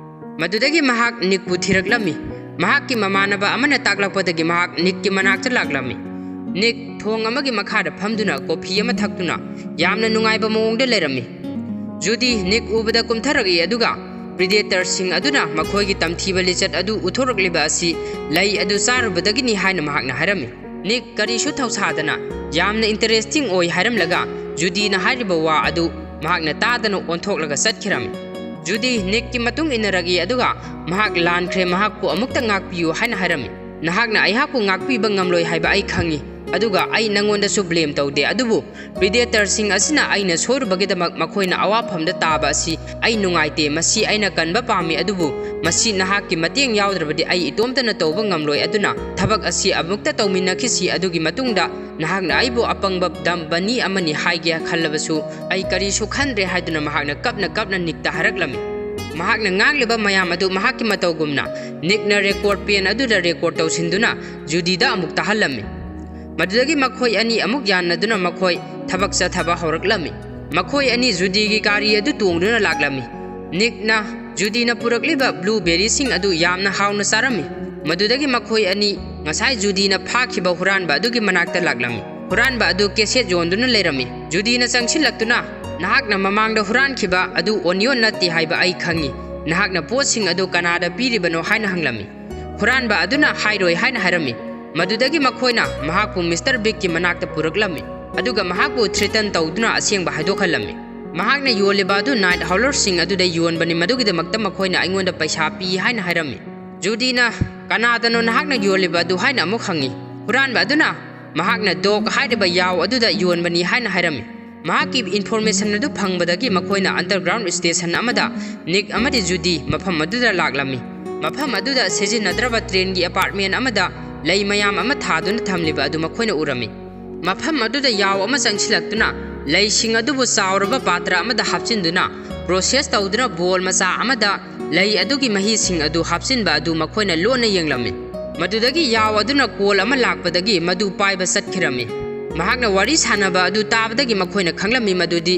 ꯃꯗꯨꯗꯒꯤ ꯃꯍꯥꯛ ꯅꯤꯛꯄꯨ ꯊꯤꯔꯛꯂꯝꯃꯤ꯫ ꯃꯍꯥꯛꯀꯤ ꯃꯃꯥꯟꯅꯕ ꯑꯃꯅ ꯇꯥꯛꯂꯛꯄꯗꯒꯤ ꯃꯍꯥꯛ ꯅꯤꯛꯀꯤ ꯃꯅꯥꯛꯇ ꯂꯥꯛꯂꯝꯃꯤ꯫ ꯅꯤꯛ ꯊꯣꯡ ꯑꯃꯒꯤ ꯃꯈꯥꯗ ꯐꯝꯗꯨꯅ ꯀꯣꯐꯤ ꯑꯃ ꯊꯛꯇꯨꯅ ꯌꯥꯝꯅ ꯅꯨꯡꯉꯥꯏꯕ ꯃꯑꯣꯡꯗ ꯂꯩꯔꯝꯃꯤ꯫ ꯖꯨꯗꯤ ꯅꯤꯛ ꯎꯕꯗ ꯀꯨꯝꯊꯔꯛꯏ, ꯑꯗꯨꯒ ꯄ꯭ꯔꯤꯗꯦꯇꯔꯁꯤꯡ ꯑꯗꯨꯅ ꯃꯈꯣꯏꯒꯤ ꯇꯝꯊꯤꯕ ꯂꯤꯆꯠ ꯑꯗꯨ ꯎꯠꯊꯣꯔꯛꯂꯤꯕ ꯑꯁꯤ ꯂꯩ ꯑꯗꯨ ꯆꯥꯔꯨꯕꯗꯒꯤꯅꯤ ꯍꯥꯏꯅ ꯃꯍꯥꯛꯅ ꯍꯥꯏꯔꯝꯃꯤ꯫ ꯅꯤꯛ ꯀꯔꯤꯁꯨ ꯊꯧꯁꯥꯗꯅ ꯌꯥꯝꯅ ꯏꯟꯇꯔꯦꯁꯇꯤꯡ ꯑꯣꯏ ꯍꯥꯏꯔꯝꯂꯒ ꯖꯨꯗꯤꯅ ꯍꯥꯏꯔꯤꯕ ꯋꯥ ꯑꯗꯨ ꯃꯍꯥꯛꯅ ꯇꯥꯗꯅ ꯑꯣꯟꯊꯣꯛꯂꯒ ꯆꯠꯈꯤꯔꯝꯃꯤ꯫ ꯖꯨꯗꯤ ꯅꯤꯛꯀꯤ ꯃꯇꯨꯡ ꯏꯟꯅꯔꯛꯏ, ꯑꯗꯨꯒ ꯃꯍꯥꯛ ꯂꯥꯟꯈ꯭ꯔꯦ, ꯃꯍꯥꯛꯄꯨ ꯑꯃꯨꯛꯇ ꯉꯥꯛꯄꯤꯌꯨ ꯍꯥꯏꯅ ꯍꯥꯏꯔꯝꯃꯤ꯫ ꯅꯍꯥꯛꯅ ꯑꯩꯍꯥꯛꯄꯨ ꯉꯥꯛꯄꯤꯕ ꯉꯝꯂꯣꯏ ꯍꯥꯏꯕ ꯑꯩ ꯈꯪꯏ, ꯑꯗꯨꯒ ꯑꯩ ꯅꯪꯉꯣꯟꯗꯁꯨ ꯕ꯭ꯂꯦꯝ ꯇꯧꯗꯦ, ꯑꯗꯨꯕꯨ ꯄ꯭ꯔꯤꯗꯦꯇꯔꯁꯤꯡ ꯑꯁꯤꯅ ꯑꯩꯅ ꯁꯣꯏꯔꯨꯕꯒꯤꯗꯃꯛ ꯃꯈꯣꯏꯅ ꯑꯋꯥꯐꯝꯗ ꯇꯥꯕ ꯑꯁꯤ ꯑꯩ ꯅꯨꯡꯉꯥꯏꯇꯦ꯫ ꯃꯁꯤ ꯑꯩꯅ ꯀꯟꯕ ꯄꯥꯝꯃꯤ, ꯑꯗꯨꯕꯨ ꯃꯁꯤ ꯅꯍꯥꯛꯀꯤ ꯃꯇꯦꯡ ꯌꯥꯎꯗ꯭ꯔꯕꯗꯤ ꯑꯩ ꯏꯇꯣꯝꯇꯅ ꯇꯧꯕ ꯉꯝꯂꯣꯏ꯫ ꯑꯗꯨꯅ ꯊꯕꯛ ꯑꯁꯤ ꯑꯃꯨꯛꯇ ꯇꯧꯃꯤꯟꯅꯈꯤꯁꯤ, ꯑꯗꯨꯒꯤ ꯃꯇꯨꯡꯗ ꯅꯍꯥꯛꯅ ꯑꯩꯕꯨ ꯑꯄꯪꯕ ꯗꯝ ꯕꯅꯤ ꯑꯃꯅꯤ ꯍꯥꯏꯒꯦ ꯈꯜꯂꯕꯁꯨ ꯑꯩ ꯀꯔꯤꯁꯨ ꯈꯟꯗ꯭ꯔꯦ ꯍꯥꯏꯗꯨꯅ ꯃꯍꯥꯛꯅ ꯀꯞꯅ ꯀꯞꯅ ꯅꯤꯛꯇ ꯍꯥꯏꯔꯛꯂꯝꯃꯤ꯫ ꯃꯍꯥꯛꯅ ꯉꯥꯡꯂꯤꯕ ꯃꯌꯥꯝ ꯑꯗꯨ ꯃꯍꯥꯛꯀꯤ ꯃꯇꯧꯒꯨꯝꯅ ꯅꯤꯛꯅ ꯔꯦꯀꯣꯔꯗ ꯄꯦꯟ ꯑꯗꯨꯗ ꯔꯦꯀꯣꯔꯗ ꯇꯧꯁꯤꯟꯗꯨꯅ ꯖꯨꯗꯤꯗ ꯑꯃꯨꯛ ꯇꯥꯍꯜꯂꯝꯃꯤ꯫ ꯃꯗꯨꯗꯒꯤ ꯃꯈꯣꯏ ꯑꯅꯤ ꯑꯃꯨꯛ ꯌꯥꯟꯅꯗꯨꯅ ꯃꯈꯣꯏ ꯊꯕꯛ ꯆꯠꯊꯕ ꯍꯧꯔꯛꯂꯝꯃꯤ꯫ ꯃꯈꯣꯏ ꯑꯅꯤ ꯖꯨꯗꯤꯒꯤ ꯒꯥꯔꯤ ꯑꯗꯨ ꯇꯣꯡꯗꯨꯅ ꯂꯥꯛꯂꯝꯃꯤ꯫ ꯅꯤꯛꯅ ꯖꯨꯗꯤꯅ ꯄꯨꯔꯛꯂꯤꯕ ꯕ꯭ꯂꯨꯕꯦꯔꯤꯁꯤꯡ ꯑꯗꯨ ꯌꯥꯝꯅ ꯍꯥꯎꯅ ꯆꯥꯔꯝꯃꯤ꯫ ꯃꯗꯨꯗꯒꯤ ꯃꯈꯣꯏ ꯑꯅꯤ ꯉꯁꯥꯏ ꯖꯨꯗꯤꯅ ꯐꯥꯈꯤꯕ ꯍꯨꯔꯥꯟꯕ ꯑꯗꯨꯒꯤ ꯃꯅꯥꯛꯇ ꯂꯥꯛꯂꯝꯃꯤ꯫ ꯍꯨꯔꯥꯟꯕ ꯑꯗꯨ ꯀꯦꯁꯦꯠ ꯌꯣꯟꯗꯨꯅ ꯂꯩꯔꯝꯃꯤ꯫ ꯖꯨꯗꯤꯅ ꯆꯪꯁꯤꯜꯂꯛꯇꯨꯅ, "ꯅꯍꯥꯛꯅ ꯃꯃꯥꯡꯗ ꯍꯨꯔꯥꯟꯈꯤꯕ ꯑꯗꯨ ꯑꯣꯅꯤꯌꯣꯟ ꯅꯠꯇꯦ ꯍꯥꯏꯕ ꯑꯩ ꯈꯪꯏ꯫ ꯅꯍꯥꯛꯅ ꯄꯣꯠꯁꯤꯡ ꯑꯗꯨ ꯀꯅꯥꯗ ꯄꯤꯔꯤꯕꯅꯣ?" ꯍꯥꯏꯅ ꯍꯪꯂꯝꯃꯤ꯫ ꯍꯨꯔꯥꯟꯕ ꯑꯗꯨꯅ ꯍꯥꯏꯔꯣꯏ ꯍꯥꯏꯅ ꯍꯥꯏꯔꯝꯃꯤ꯫ ꯃꯗꯨꯗꯒꯤ ꯃꯈꯣꯏꯅ ꯃꯍꯥꯛꯄꯨ ꯃꯤꯁꯇꯔ ꯕꯤꯒꯀꯤ ꯃꯅꯥꯛꯇ ꯄꯨꯔꯛꯂꯝꯃꯤ, ꯑꯗꯨꯒ ꯃꯍꯥꯛꯄꯨ ꯊ꯭ꯔꯦꯇꯟ ꯇꯧꯗꯨꯅ ꯑꯁꯦꯡꯕ ꯍꯥꯏꯗꯣꯛꯍꯜꯂꯝꯃꯤ꯫ ꯃꯍꯥꯛꯅ ꯌꯣꯜꯂꯤꯕ ꯑꯗꯨ ꯅꯥꯏꯠ ꯍꯥꯎꯂꯔꯁꯤꯡ ꯑꯗꯨꯗ ꯌꯣꯟꯕꯅꯤ, ꯃꯗꯨꯒꯤꯗꯃꯛꯇ ꯃꯈꯣꯏꯅ ꯑꯩꯉꯣꯟꯗ ꯄꯩꯁꯥ ꯄꯤ ꯍꯥꯏꯅ ꯍꯥꯏꯔꯝꯃꯤ꯫ ꯖꯨꯗꯤꯅ, "ꯀꯅꯥꯗꯅꯣ ꯅꯍꯥꯛꯅ ꯌꯣꯜꯂꯤꯕ ꯑꯗꯨ?" ꯍꯥꯏꯅ ꯑꯃꯨꯛ ꯍꯪꯉꯤ꯫ ꯍꯨꯔꯥꯟꯕ ꯑꯗꯨꯅ ꯃꯍꯥꯛꯅ ꯗꯣꯛ ꯍꯥꯏꯔꯤꯕ ꯌꯥꯎ ꯑꯗꯨꯗ ꯌꯣꯟꯕꯅꯤ ꯍꯥꯏꯅ ꯍꯥꯏꯔꯝꯃꯤ꯫ ꯃꯍꯥꯛꯀꯤ ꯏꯟꯐꯣꯔꯃꯦꯁꯟ ꯑꯗꯨ ꯐꯪꯕꯗꯒꯤ ꯃꯈꯣꯏꯅ ꯑꯟꯗꯔꯒ꯭ꯔꯥꯎꯟ ꯁ꯭ꯇꯦꯁꯟ ꯑꯃꯗ ꯅꯤꯛ ꯑꯃꯗꯤ ꯖꯨꯗꯤ ꯃꯐꯝ ꯑꯗꯨꯗ ꯂꯥꯛꯂꯝꯃꯤ꯫ ꯃꯐꯝ ꯑꯗꯨꯗ ꯁꯤꯖꯤꯟꯅꯗ꯭ꯔꯕ ꯇ꯭ꯔꯦꯟꯒꯤ ꯑꯦꯄꯥꯔꯠꯃꯦꯟ ꯑꯃꯗ ꯂꯩ ꯃꯌꯥꯝ ꯑꯃ ꯊꯥꯗꯨꯅ ꯊꯝꯂꯤꯕ ꯑꯗꯨ ꯃꯈꯣꯏꯅ ꯎꯔꯝꯃꯤ꯫ ꯃꯐꯝ ꯑꯗꯨꯗ ꯌꯥꯎ ꯑꯃ ꯆꯪꯁꯤꯜꯂꯛꯇꯨꯅ ꯂꯩꯁꯤꯡ ꯑꯗꯨꯕꯨ ꯆꯥꯎꯔꯕ ꯄꯥꯇ꯭ꯔ ꯑꯃꯗ ꯍꯥꯞꯆꯤꯟꯗꯨꯅ ꯄ꯭ꯔꯣꯁꯦꯁ ꯇꯧꯗꯨꯅ ꯕꯣꯜ ꯃꯆꯥ ꯑꯃꯗ ꯂꯩ ꯑꯗꯨꯒꯤ ꯃꯍꯤꯁꯤꯡ ꯑꯗꯨ ꯍꯥꯞꯆꯤꯟꯕ ꯑꯗꯨ ꯃꯈꯣꯏꯅ ꯂꯣꯟꯅ ꯌꯦꯡꯂꯝꯃꯤ꯫ ꯃꯗꯨꯗꯒꯤ ꯌꯥꯎ ꯑꯗꯨꯅ ꯀꯣꯜ ꯑꯃ ꯂꯥꯛꯄꯗꯒꯤ ꯃꯗꯨ ꯄꯥꯏꯕ ꯆꯠꯈꯤꯔꯝꯃꯤ꯫ ꯃꯍꯥꯛꯅ ꯋꯥꯔꯤ ꯁꯥꯟꯅꯕ ꯑꯗꯨ ꯇꯥꯕꯗꯒꯤ ꯃꯈꯣꯏꯅ ꯈꯪꯂꯝꯃꯤ ꯃꯗꯨꯗꯤ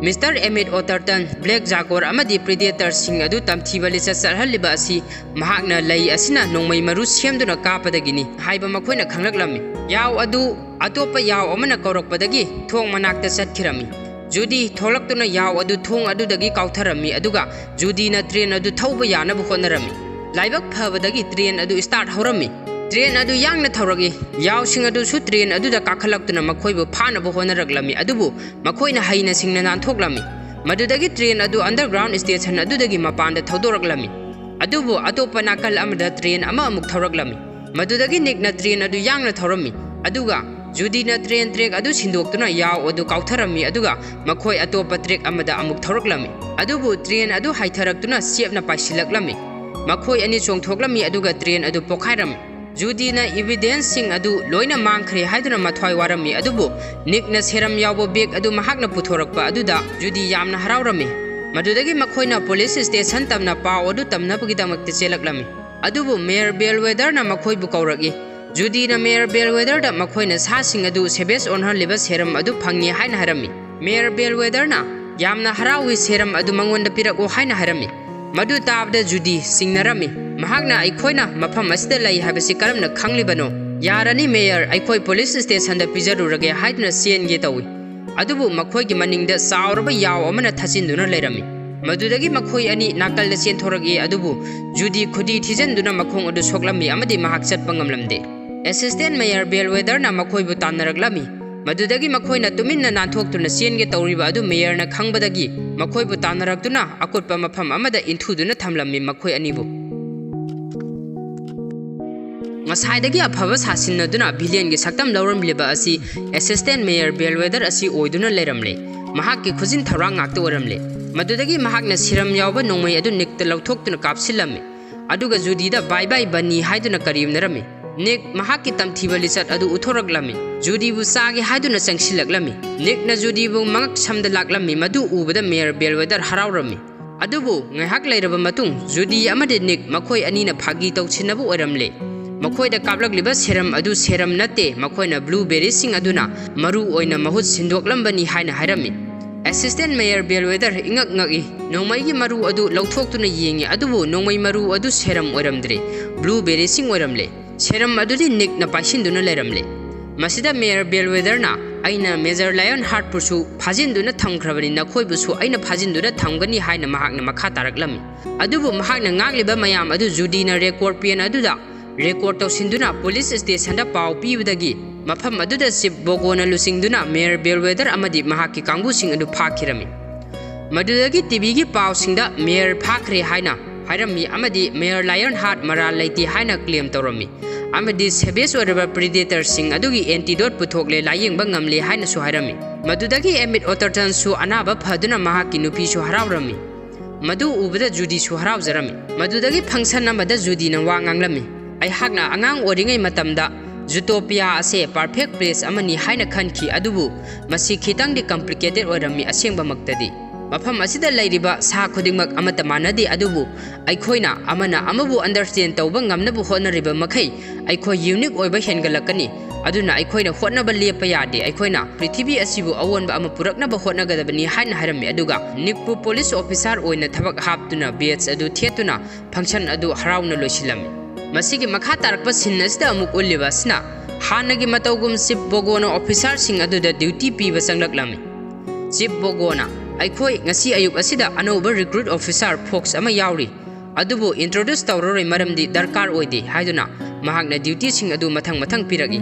ꯃꯤꯁꯇꯔ ꯑꯦꯃꯤꯠ ꯑꯣꯇꯔꯇꯟ, ꯕ꯭ꯂꯦꯛ ꯖꯥꯒꯣꯔ ꯑꯃꯗꯤ ꯄ꯭ꯔꯤꯗꯦꯇꯔꯁꯤꯡ ꯑꯗꯨ ꯇꯝꯊꯤꯕ ꯂꯤꯆꯠ ꯆꯠꯍꯜꯂꯤꯕ ꯑꯁꯤ ꯃꯍꯥꯛꯅ ꯂꯩ ꯑꯁꯤꯅ ꯅꯣꯡꯃꯩ ꯃꯔꯨ ꯁꯦꯝꯗꯨꯅ ꯀꯥꯞꯄꯗꯒꯤꯅꯤ ꯍꯥꯏꯕ ꯃꯈꯣꯏꯅ ꯈꯪꯂꯛꯂꯝꯃꯤ꯫ ꯌꯥꯎ ꯑꯗꯨ ꯑꯇꯣꯞꯄ ꯌꯥꯎ ꯑꯃꯅ ꯀꯧꯔꯛꯄꯗꯒꯤ ꯊꯣꯡ ꯃꯅꯥꯛꯇ ꯆꯠꯈꯤꯔꯝꯃꯤ꯫ ꯖꯨꯗꯤ ꯊꯣꯛꯂꯛꯇꯨꯅ ꯌꯥꯎ ꯑꯗꯨ ꯊꯣꯡ ꯑꯗꯨꯗꯒꯤ ꯀꯥꯎꯊꯔꯝꯃꯤ, ꯑꯗꯨꯒ ꯖꯨꯗꯤꯅ ꯇ꯭ꯔꯦꯟ ꯑꯗꯨ ꯊꯧꯕ ꯌꯥꯅꯕ ꯍꯣꯠꯅꯔꯝꯃꯤ꯫ ꯂꯥꯏꯕꯛ ꯐꯕꯗꯒꯤ ꯇ꯭ꯔꯦꯟ ꯑꯗꯨ ꯁ꯭ꯇꯥꯔꯠ ꯍꯧꯔꯝꯃꯤ꯫ ꯇ꯭ꯔꯦꯟ ꯑꯗꯨ ꯌꯥꯡꯅ ꯊꯧꯔꯛꯏ꯫ ꯌꯥꯎꯁꯤꯡ ꯑꯗꯨꯁꯨ ꯇ꯭ꯔꯦꯟ ꯑꯗꯨꯗ ꯀꯥꯈꯠꯂꯛꯇꯨꯅ ꯃꯈꯣꯏꯕꯨ ꯐꯥꯅꯕ ꯍꯣꯠꯅꯔꯛꯂꯝꯃꯤ, ꯑꯗꯨꯕꯨ ꯃꯈꯣꯏꯅ ꯍꯩꯅ ꯁꯤꯡꯅ ꯅꯥꯟꯊꯣꯛꯂꯝꯃꯤ꯫ ꯃꯗꯨꯗꯒꯤ ꯇ꯭ꯔꯦꯟ ꯑꯗꯨ ꯑꯟꯗꯔꯒ꯭ꯔꯥꯎꯟ ꯁ꯭ꯇꯦꯁꯟ ꯑꯗꯨꯗꯒꯤ ꯃꯄꯥꯟꯗ ꯊꯧꯗꯣꯔꯛꯂꯝꯃꯤ꯫ ꯑꯗꯨꯕꯨ ꯑꯇꯣꯞꯄ ꯅꯥꯀꯜ ꯑꯃꯗ ꯇ꯭ꯔꯦꯟ ꯑꯃ ꯑꯃꯨꯛ ꯊꯧꯔꯛꯂꯝꯃꯤ꯫ ꯃꯗꯨꯗꯒꯤ ꯅꯤꯛꯅ ꯇ꯭ꯔꯦꯟ ꯑꯗꯨ ꯌꯥꯡꯅ ꯊꯧꯔꯝꯃꯤ, ꯑꯗꯨꯒ ꯖꯨꯗꯤꯅ ꯇ꯭ꯔꯦꯟ ꯇ꯭ꯔꯦꯛ ꯑꯗꯨ ꯁꯤꯟꯗꯣꯛꯇꯨꯅ ꯌꯥꯎ ꯑꯗꯨ ꯀꯥꯎꯊꯔꯝꯃꯤ, ꯑꯗꯨꯒ ꯃꯈꯣꯏ ꯑꯇꯣꯞꯄ ꯇ꯭ꯔꯦꯛ ꯑꯃꯗ ꯑꯃꯨꯛ ꯊꯧꯔꯛꯂꯝꯃꯤ꯫ ꯑꯗꯨꯕꯨ ꯇ꯭ꯔꯦꯟ ꯑꯗꯨ ꯍꯥꯏꯊꯔꯛꯇꯨꯅ ꯆꯦꯞꯅ ꯄꯥꯏꯁꯤꯜꯂꯛꯂꯝꯃꯤ꯫ ꯃꯈꯣꯏ ꯑꯅꯤ ꯆꯣꯡꯊꯣꯛꯂꯝꯃꯤ, ꯑꯗꯨꯒ ꯇ꯭ꯔꯦꯟ ꯑꯗꯨ ꯄꯣꯈꯥꯏꯔꯝꯃꯤ꯫ ꯖꯨꯗꯤꯅ ꯏꯚꯤꯗꯦꯟꯁꯁꯤꯡ ꯑꯗꯨ ꯂꯣꯏꯅ ꯃꯥꯡꯈ꯭ꯔꯦ ꯍꯥꯏꯗꯨꯅ ꯃꯊ꯭ꯋꯥꯏ ꯋꯥꯔꯝꯃꯤ, ꯑꯗꯨꯕꯨ ꯅꯤꯛꯅ ꯁꯦꯔꯝ ꯌꯥꯎꯕ ꯕꯦꯒ ꯑꯗꯨ ꯃꯍꯥꯛꯅ ꯄꯨꯊꯣꯔꯛꯄ ꯑꯗꯨꯗ ꯖꯨꯗꯤ ꯌꯥꯝꯅ ꯍꯔꯥꯎꯔꯝꯃꯤ꯫ ꯃꯗꯨꯗꯒꯤ ꯃꯈꯣꯏꯅ ꯄꯨꯂꯤꯁ ꯁ꯭ꯇꯦꯁꯟ ꯇꯝꯅ ꯄꯥꯎ ꯑꯗꯨ ꯇꯝꯅꯕꯒꯤꯗꯃꯛꯇ ꯆꯦꯜꯂꯛꯂꯝꯃꯤ꯫ ꯑꯗꯨꯕꯨ ꯃꯦꯌꯔ ꯕꯦꯜꯋꯦꯗꯔꯅ ꯃꯈꯣꯏꯕꯨ ꯀꯧꯔꯛꯏ꯫ ꯖꯨꯗꯤꯅ ꯃꯦꯌꯔ ꯕꯦꯜꯋꯦꯗꯔꯗ ꯃꯈꯣꯏꯅ ꯁꯥꯁꯤꯡ ꯑꯗꯨ ꯁꯦꯚꯦꯖ ꯑꯣꯟꯍꯜꯂꯤꯕ ꯁꯦꯔꯝ ꯑꯗꯨ ꯐꯪꯉꯤ ꯍꯥꯏꯅ ꯍꯥꯏꯔꯝꯃꯤ꯫ ꯃꯦꯌꯔ ꯕꯦꯜꯋꯦꯗꯔꯅ ꯌꯥꯝꯅ ꯍꯔꯥꯎꯏ, ꯁꯦꯔꯝ ꯑꯗꯨ ꯃꯉꯣꯟꯗ ꯄꯤꯔꯛꯎ ꯍꯥꯏꯅ ꯍꯥꯏꯔꯝꯃꯤ꯫ ꯃꯗꯨ ꯇꯥꯕꯗ ꯖꯨꯗꯤ ꯆꯤꯡꯅꯔꯝꯃꯤ꯫ ꯃꯍꯥꯛꯅ "ꯑꯩꯈꯣꯏꯅ ꯃꯐꯝ ꯑꯁꯤꯗ ꯂꯩ ꯍꯥꯏꯕꯁꯤ ꯀꯔꯝꯅ ꯈꯪꯂꯤꯕꯅꯣ? ꯌꯥꯔꯅꯤ ꯃꯦꯌꯔ, ꯑꯩꯈꯣꯏ ꯄꯨꯂꯤꯁ ꯁ꯭ꯇꯦꯁꯟꯗ ꯄꯤꯖꯔꯨꯔꯒꯦ" ꯍꯥꯏꯗꯨꯅ ꯆꯦꯟꯒꯦ ꯇꯧꯏ꯫ ꯑꯗꯨꯕꯨ ꯃꯈꯣꯏꯒꯤ ꯃꯅꯤꯡꯗ ꯆꯥꯎꯔꯕ ꯌꯥꯎ ꯑꯃꯅ ꯊꯥꯖꯤꯟꯗꯨꯅ ꯂꯩꯔꯝꯃꯤ꯫ ꯃꯗꯨꯗꯒꯤ ꯃꯈꯣꯏ ꯑꯅꯤ ꯅꯥꯀꯜꯗ ꯆꯦꯟꯊꯣꯔꯛꯏ, ꯑꯗꯨꯕꯨ ꯖꯨꯗꯤ ꯈꯨꯗꯤ ꯊꯤꯖꯤꯟꯗꯨꯅ ꯃꯈꯣꯡ ꯑꯗꯨ ꯁꯣꯛꯂꯝꯃꯤ ꯑꯃꯗꯤ ꯃꯍꯥꯛ ꯆꯠꯄ ꯉꯝꯂꯝꯗꯦ꯫ ꯑꯦꯁꯤꯁꯇꯦꯟ ꯃꯦꯌꯔ ꯕꯦꯜꯋꯦꯗꯔꯅ ꯃꯈꯣꯏꯕꯨ ꯇꯥꯟꯅꯔꯛꯂꯝꯃꯤ꯫ ꯃꯗꯨꯗꯒꯤ ꯃꯈꯣꯏꯅ ꯇꯨꯃꯤꯟꯅ ꯅꯥꯟꯊꯣꯛꯇꯨꯅ ꯆꯦꯟꯒꯦ ꯇꯧꯔꯤꯕ ꯑꯗꯨ ꯃꯦꯌꯔꯅ ꯈꯪꯕꯗꯒꯤ ꯃꯈꯣꯏꯕꯨ ꯇꯥꯟꯅꯔꯛꯇꯨꯅ ꯑꯀꯨꯠꯄ ꯃꯐꯝ ꯑꯃꯗ ꯏꯟꯊꯨꯗꯨꯅ ꯊꯝꯂꯝꯃꯤ ꯃꯈꯣꯏ ꯑꯅꯤꯕꯨ꯫ ꯉꯁꯥꯏꯗꯒꯤ ꯑꯐꯕ ꯁꯥꯁꯤꯟꯅꯗꯨꯅ ꯚꯤꯂꯦꯟꯒꯤ ꯁꯛꯇꯝ ꯂꯧꯔꯝꯂꯤꯕ ꯑꯁꯤ ꯑꯦꯁꯤꯁꯇꯦꯟ ꯃꯦꯌꯔ ꯕꯦꯜꯋꯦꯗꯔ ꯑꯁꯤ ꯑꯣꯏꯗꯨꯅ ꯂꯩꯔꯝꯂꯦ꯫ ꯃꯍꯥꯛꯀꯤ ꯈꯨꯖꯤꯟ ꯊꯧꯔꯥꯡ ꯉꯥꯛꯇ ꯑꯣꯏꯔꯝꯂꯦ꯫ ꯃꯗꯨꯗꯒꯤ ꯃꯍꯥꯛꯅ ꯁꯤꯔꯝ ꯌꯥꯎꯕ ꯅꯣꯡꯃꯩ ꯑꯗꯨ ꯅꯤꯛꯇ ꯂꯧꯊꯣꯛꯇꯨꯅ ꯀꯥꯞꯁꯤꯜꯂꯝꯃꯤ꯫ ꯑꯗꯨꯒ ꯖꯨꯗꯤꯗ "ꯕꯥꯏ ꯕꯥꯏ ꯕꯟꯅꯤ" ꯍꯥꯏꯗꯨꯅ ꯀꯔꯦꯝꯅꯔꯝꯃꯤ꯫ ꯅꯤꯛ ꯃꯍꯥꯛꯀꯤ ꯇꯝꯊꯤꯕ ꯂꯤꯆꯠ ꯑꯗꯨ ꯎꯠꯊꯣꯔꯛꯂꯝꯃꯤ꯫ ꯖꯨꯗꯤꯕꯨ ꯆꯥꯒꯦ ꯍꯥꯏꯗꯨꯅ ꯆꯪꯁꯤꯜꯂꯛꯂꯝꯃꯤ꯫ ꯅꯤꯛꯅ ꯖꯨꯗꯤꯕꯨ ꯃꯉꯛ ꯁꯝꯗ ꯂꯥꯛꯂꯝꯃꯤ꯫ ꯃꯗꯨ ꯎꯕꯗ ꯃꯦꯌꯔ ꯕꯦꯜꯋꯦꯗꯔ ꯍꯔꯥꯎꯔꯝꯃꯤ꯫ ꯑꯗꯨꯕꯨ ꯉꯥꯏꯍꯥꯛ ꯂꯩꯔꯕ ꯃꯇꯨꯡ ꯖꯨꯗꯤ ꯑꯃꯗꯤ ꯅꯤꯛ ꯃꯈꯣꯏ ꯑꯅꯤꯅ ꯐꯥꯒꯤ ꯇꯧꯁꯤꯟꯅꯕ ꯑꯣꯏꯔꯝꯂꯦ꯫ ꯃꯈꯣꯏꯗ ꯀꯥꯞꯂꯛꯂꯤꯕ ꯁꯦꯔꯝ ꯑꯗꯨ ꯁꯦꯔꯝ ꯅꯠꯇꯦ, ꯃꯈꯣꯏꯅ ꯕ꯭ꯂꯨꯕꯦꯔꯤꯁꯤꯡ ꯑꯗꯨꯅ ꯃꯔꯨ ꯑꯣꯏꯅ ꯃꯍꯨꯠ ꯁꯤꯟꯗꯣꯛꯂꯝꯕꯅꯤ ꯍꯥꯏꯅ ꯍꯥꯏꯔꯝꯃꯤ꯫ ꯑꯦꯁꯤꯁꯇꯦꯟ ꯃꯦꯌꯔ ꯕꯦꯜꯋꯦꯗꯔ ꯏꯉꯛ ꯉꯛꯏ꯫ ꯅꯣꯡꯃꯩꯒꯤ ꯃꯔꯨ ꯑꯗꯨ ꯂꯧꯊꯣꯛꯇꯨꯅ ꯌꯦꯡꯉꯤ, ꯑꯗꯨꯕꯨ ꯅꯣꯡꯃꯩ ꯃꯔꯨ ꯑꯗꯨ ꯁꯦꯔꯝ ꯑꯣꯏꯔꯝꯗ꯭ꯔꯦ, ꯕ꯭ꯂꯨꯕꯦꯔꯤꯁꯤꯡ ꯑꯣꯏꯔꯝꯂꯦ꯫ ꯁꯦꯔꯝ ꯑꯗꯨꯗꯤ ꯅꯤꯛꯅ ꯄꯥꯏꯁꯤꯟꯗꯨꯅ ꯂꯩꯔꯝꯂꯦ꯫ ꯃꯁꯤꯗ ꯃꯦꯌꯔ ꯕꯦꯜꯋꯦꯗꯔꯅ, "ꯑꯩꯅ ꯃꯦꯖꯔ ꯂꯥꯌꯟ ꯍꯥꯔꯠꯄꯨꯁꯨ ꯐꯥꯖꯤꯟꯗꯨꯅ ꯊꯝꯈ꯭ꯔꯕꯅꯤ, ꯅꯈꯣꯏꯕꯨꯁꯨ ꯑꯩꯅ ꯐꯥꯖꯤꯟꯗꯨꯅ ꯊꯝꯒꯅꯤ" ꯍꯥꯏꯅ ꯃꯍꯥꯛꯅ ꯃꯈꯥ ꯇꯥꯔꯛꯂꯝꯃꯤ꯫ ꯑꯗꯨꯕꯨ ꯃꯍꯥꯛꯅ ꯉꯥꯡꯂꯤꯕ ꯃꯌꯥꯝ ꯑꯗꯨ ꯖꯨꯗꯤꯅ ꯔꯦꯀꯣꯔꯗ ꯄꯦꯟ ꯑꯗꯨꯗ ꯔꯦꯀꯣꯔꯗ ꯇꯧꯁꯤꯟꯗꯨꯅ ꯄꯨꯂꯤꯁ ꯁ꯭ꯇꯦꯁꯟꯗ ꯄꯥꯎ ꯄꯤꯕꯗꯒꯤ ꯃꯐꯝ ꯑꯗꯨꯗ ꯆꯤꯞ ꯕꯣꯒꯣꯅ ꯂꯨꯆꯤꯡꯗꯨꯅ ꯃꯦꯌꯔ ꯕꯦꯜꯋꯦꯗꯔ ꯑꯃꯗꯤ ꯃꯍꯥꯛꯀꯤ ꯀꯥꯡꯕꯨꯁꯤꯡ ꯑꯗꯨ ꯐꯥꯈꯤꯔꯝꯃꯤ꯫ ꯃꯗꯨꯗꯒꯤ ꯇꯤꯚꯤꯒꯤ ꯄꯥꯎꯁꯤꯡꯗ ꯃꯦꯌꯔ ꯐꯥꯈ꯭ꯔꯦ ꯍꯥꯏꯅ ꯍꯥꯏꯔꯝꯃꯤ ꯑꯃꯗꯤ ꯃꯦꯌꯔ ꯂꯥꯌꯟ ꯍꯥꯔꯠ ꯃꯔꯥꯜ ꯂꯩꯇꯦ ꯍꯥꯏꯅ ꯀ꯭ꯂꯦꯝ ꯇꯧꯔꯝꯃꯤ ꯑꯃꯗꯤ ꯁꯦꯚꯦꯖ ꯑꯣꯏꯔꯕ ꯄ꯭ꯔꯤꯗꯦꯇꯔꯁꯤꯡ ꯑꯗꯨꯒꯤ ꯑꯦꯟꯇꯤꯗꯣꯠ ꯄꯨꯊꯣꯛꯂꯦ, ꯂꯥꯌꯦꯡꯕ ꯉꯝꯂꯦ ꯍꯥꯏꯅꯁꯨ ꯍꯥꯏꯔꯝꯃꯤ꯫ ꯃꯗꯨꯗꯒꯤ ꯑꯦꯃꯤꯠ ꯑꯣꯇꯔꯇꯟꯁꯨ ꯑꯅꯥꯕ ꯐꯗꯨꯅ ꯃꯍꯥꯛꯀꯤ ꯅꯨꯄꯤꯁꯨ ꯍꯔꯥꯎꯔꯝꯃꯤ꯫ ꯃꯗꯨ ꯎꯕꯗ ꯖꯨꯗꯤꯁꯨ ꯍꯔꯥꯎꯖꯔꯝꯃꯤ꯫ ꯃꯗꯨꯗꯒꯤ ꯐꯪꯁꯟ ꯑꯃꯗ ꯖꯨꯗꯤꯅ ꯋꯥ ꯉꯥꯡꯂꯝꯃꯤ, "ꯑꯩꯍꯥꯛꯅ ꯑꯉꯥꯡ ꯑꯣꯏꯔꯤꯉꯩ ꯃꯇꯝꯗ ꯖꯨꯇꯣꯄꯤꯌꯥ ꯑꯁꯦ ꯄꯔꯐꯦꯛ ꯄ꯭ꯂꯦꯁ ꯑꯃꯅꯤ ꯍꯥꯏꯅ ꯈꯟꯈꯤ, ꯑꯗꯨꯕꯨ ꯃꯁꯤ ꯈꯤꯇꯪꯗꯤ ꯀꯝꯄ꯭ꯂꯤꯀꯦꯇꯦꯗ ꯑꯣꯏꯔꯝꯃꯤ꯫ ꯑꯁꯦꯡꯕꯃꯛꯇꯗꯤ ꯃꯐꯝ ꯑꯁꯤꯗ ꯂꯩꯔꯤꯕ ꯁꯥ ꯈꯨꯗꯤꯡꯃꯛ ꯑꯃꯠꯇ ꯃꯥꯟꯅꯗꯦ, ꯑꯗꯨꯕꯨ ꯑꯩꯈꯣꯏꯅ ꯑꯃꯅ ꯑꯃꯕꯨ ꯑꯟꯗꯔꯁꯇꯦꯟ ꯇꯧꯕ ꯉꯝꯅꯕ ꯍꯣꯠꯅꯔꯤꯕ ꯃꯈꯩ ꯑꯩꯈꯣꯏ ꯌꯨꯅꯤꯛ ꯑꯣꯏꯕ ꯍꯦꯟꯒꯠꯂꯛꯀꯅꯤ꯫ ꯑꯗꯨꯅ ꯑꯩꯈꯣꯏꯅ ꯍꯣꯠꯅꯕ ꯂꯦꯞꯄ ꯌꯥꯗꯦ꯫ ꯑꯩꯈꯣꯏꯅ ꯄ꯭ꯔꯤꯊꯤꯕꯤ ꯑꯁꯤꯕꯨ ꯑꯑꯣꯟꯕ ꯑꯃ ꯄꯨꯔꯛꯅꯕ ꯍꯣꯠꯅꯒꯗꯕꯅꯤ" ꯍꯥꯏꯅ ꯍꯥꯏꯔꯝꯃꯤ꯫ ꯑꯗꯨꯒ ꯅꯤꯛꯄꯨ ꯄꯨꯂꯤꯁ ꯑꯣꯐꯤꯁꯥꯔ ꯑꯣꯏꯅ ꯊꯕꯛ ꯍꯥꯞꯇꯨꯅ ꯕꯦꯖ ꯑꯗꯨ ꯊꯦꯠꯇꯨꯅ ꯐꯪꯁꯟ ꯑꯗꯨ ꯍꯔꯥꯎꯅ ꯂꯣꯏꯁꯤꯜꯂꯝꯃꯤ꯫ ꯃꯁꯤꯒꯤ ꯃꯈꯥ ꯇꯥꯔꯛꯄ ꯁꯤꯟ ꯑꯁꯤꯗ ꯑꯃꯨꯛ ꯎꯠꯂꯤꯕ ꯑꯁꯤꯅ ꯍꯥꯟꯅꯒꯤ ꯃꯇꯧꯒꯨꯝ ꯆꯤꯞ ꯕꯣꯒꯣꯅ ꯑꯣꯐꯤꯁꯥꯔꯁꯤꯡ ꯑꯗꯨꯗ ꯗ꯭ꯌꯨꯇꯤ ꯄꯤꯕ ꯆꯪꯂꯛꯂꯝꯃꯤ꯫ ꯆꯤꯞ ꯕꯣꯒꯣꯅ, "ꯑꯩꯈꯣꯏ ꯉꯁꯤ ꯑꯌꯨꯛ ꯑꯁꯤꯗ ꯑꯅꯧꯕ ꯔꯤꯀ꯭ꯔꯨꯠ ꯑꯣꯐꯤꯁꯥꯔ ꯐꯣꯛꯁ ꯑꯃ ꯌꯥꯎꯔꯤ, ꯑꯗꯨꯕꯨ ꯏꯟꯇ꯭ꯔꯣꯗ꯭ꯌꯨꯁ ꯇꯧꯔꯔꯣꯏ, ꯃꯔꯝꯗꯤ ꯗꯔꯀꯥꯔ ꯑꯣꯏꯗꯦ" ꯍꯥꯏꯗꯨꯅ ꯃꯍꯥꯛꯅ ꯗ꯭ꯌꯨꯇꯤꯁꯤꯡ ꯑꯗꯨ ꯃꯊꯪ ꯃꯊꯪ ꯄꯤꯔꯛꯏ꯫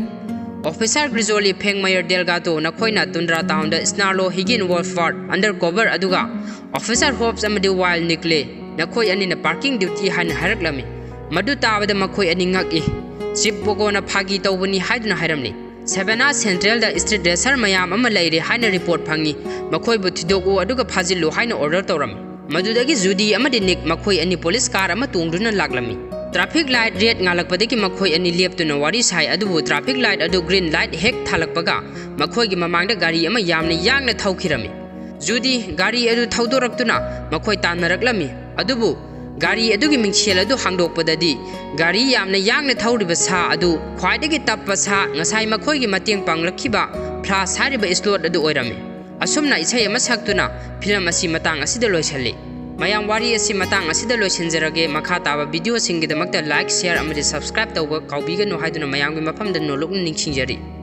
ꯑꯣꯐꯤꯁꯥꯔ ꯒ꯭ꯔꯤꯖꯣꯂꯤ ꯐꯦꯡ ꯃꯌꯔ ꯗꯦꯜꯒꯥꯇꯣ, ꯅꯈꯣꯏꯅ ꯇꯨꯟꯗ꯭ꯔꯥ ꯇꯥꯎꯟꯗ ꯁ꯭ꯅꯥꯔꯂꯣ ꯍꯤꯒꯤꯟ ꯋꯣꯜꯐ ꯋꯥꯔꯠ ꯑꯟꯗꯔ ꯀꯣꯚꯔ, ꯑꯗꯨꯒ ꯑꯣꯐꯤꯁꯥꯔ ꯍꯣꯞꯁ ꯑꯃꯗꯤ ꯋꯥꯏꯜ ꯅꯤꯛꯂꯦ, ꯅꯈꯣꯏ ꯑꯅꯤꯅ ꯄꯥꯔꯀꯤꯡ ꯗ꯭ꯌꯨꯇꯤ ꯍꯥꯏꯅ ꯍꯥꯏꯔꯛꯂꯝꯃꯤ꯫ ꯃꯗꯨ ꯇꯥꯕꯗ ꯃꯈꯣꯏ ꯑꯅꯤ ꯉꯛꯏ꯫ ꯆꯤꯞ ꯕꯣꯒꯣꯅ ꯐꯥꯒꯤ ꯇꯧꯕꯅꯤ ꯍꯥꯏꯗꯨꯅ ꯍꯥꯏꯔꯝꯂꯤ꯫ ꯁꯦꯚꯦꯅꯥ ꯁꯦꯟꯇ꯭ꯔꯦꯜꯗ ꯁ꯭ꯇ꯭ꯔꯤꯠ ꯔꯦꯁꯔ ꯃꯌꯥꯝ ꯑꯃ ꯂꯩꯔꯦ ꯍꯥꯏꯅ ꯔꯤꯄꯣꯔꯠ ꯐꯪꯉꯤ, ꯃꯈꯣꯏꯕꯨ ꯊꯤꯗꯣꯛꯎ ꯑꯗꯨꯒ ꯐꯥꯖꯤꯜꯂꯨ ꯍꯥꯏꯅ ꯑꯣꯔꯗꯔ ꯇꯧꯔꯝꯃꯤ꯫ ꯃꯗꯨꯗꯒꯤ ꯖꯨꯗꯤ ꯑꯃꯗꯤ ꯅꯤꯛ ꯃꯈꯣꯏ ꯑꯅꯤ ꯄꯨꯂꯤꯁ ꯀꯥꯔ ꯑꯃ ꯇꯣꯡꯗꯨꯅ ꯂꯥꯛꯂꯝꯃꯤ꯫ ꯇ꯭ꯔꯥꯐꯤꯛ ꯂꯥꯏꯠ ꯔꯦꯗ ꯉꯥꯜꯂꯛꯄꯗꯒꯤ ꯃꯈꯣꯏ ꯑꯅꯤ ꯂꯦꯞꯇꯨꯅ ꯋꯥꯔꯤ ꯁꯥꯏ, ꯑꯗꯨꯕꯨ ꯇ꯭ꯔꯥꯐꯤꯛ ꯂꯥꯏꯠ ꯑꯗꯨ ꯒ꯭ꯔꯤꯟ ꯂꯥꯏꯠ ꯍꯦꯛ ꯊꯥꯜꯂꯛꯄꯒ ꯃꯈꯣꯏꯒꯤ ꯃꯃꯥꯡꯗ ꯒꯥꯔꯤ ꯑꯃ ꯌꯥꯝꯅ ꯌꯥꯡꯅ ꯊꯧꯈꯤꯔꯝꯃꯤ꯫ ꯖꯨꯗꯤ ꯒꯥꯔꯤ ꯑꯗꯨ ꯊꯧꯗꯣꯔꯛꯇꯨꯅ ꯃꯈꯣꯏ ꯇꯥꯟꯅꯔꯛꯂꯝꯃꯤ꯫ ꯑꯗꯨꯕꯨ ꯒꯥꯔꯤ ꯑꯗꯨꯒꯤ ꯃꯤꯡꯁꯦꯜ ꯑꯗꯨ ꯍꯥꯡꯗꯣꯛꯄꯗꯗꯤ ꯒꯥꯔꯤ ꯌꯥꯝꯅ ꯌꯥꯡꯅ ꯊꯧꯔꯤꯕ ꯁꯥ ꯑꯗꯨ ꯈ꯭ꯋꯥꯏꯗꯒꯤ ꯇꯞꯄ ꯁꯥ, ꯉꯁꯥꯏ ꯃꯈꯣꯏꯒꯤ ꯃꯇꯦꯡ ꯄꯥꯡꯂꯛꯈꯤꯕ ꯐ꯭ꯂꯥꯁ ꯍꯥꯏꯔꯤꯕ ꯁ꯭ꯂꯣꯠ ꯑꯗꯨ ꯑꯣꯏꯔꯝꯃꯤ꯫ ꯑꯁꯨꯝꯅ ꯏꯁꯩ ꯑꯃ ꯁꯛꯇꯨꯅ ꯐꯤꯂꯝ ꯑꯁꯤ ꯃꯇꯥꯡ ꯑꯁꯤꯗ ꯂꯣꯏꯁꯤꯜꯂꯤ꯫ ꯃꯌꯥꯝ, ꯋꯥꯔꯤ ꯑꯁꯤ ꯃꯇꯥꯡ ꯑꯁꯤꯗ ꯂꯣꯏꯁꯤꯟꯖꯔꯒꯦ꯫ ꯃꯈꯥ ꯇꯥꯕ ꯚꯤꯗꯤꯑꯣꯁꯤꯡꯒꯤꯗꯃꯛꯇ ꯂꯥꯏꯛ, ꯁꯤꯌꯔ ꯑꯃꯗꯤ ꯁꯕꯁꯀ꯭ꯔꯥꯏꯕ ꯇꯧꯕ ꯀꯥꯎꯕꯤꯒꯅꯨ ꯍꯥꯏꯗꯨꯅ ꯃꯌꯥꯝꯒꯤ ꯃꯐꯝꯗ ꯅꯣꯂꯨꯛꯅ ꯅꯤꯡꯁꯤꯡꯖꯔꯤ꯫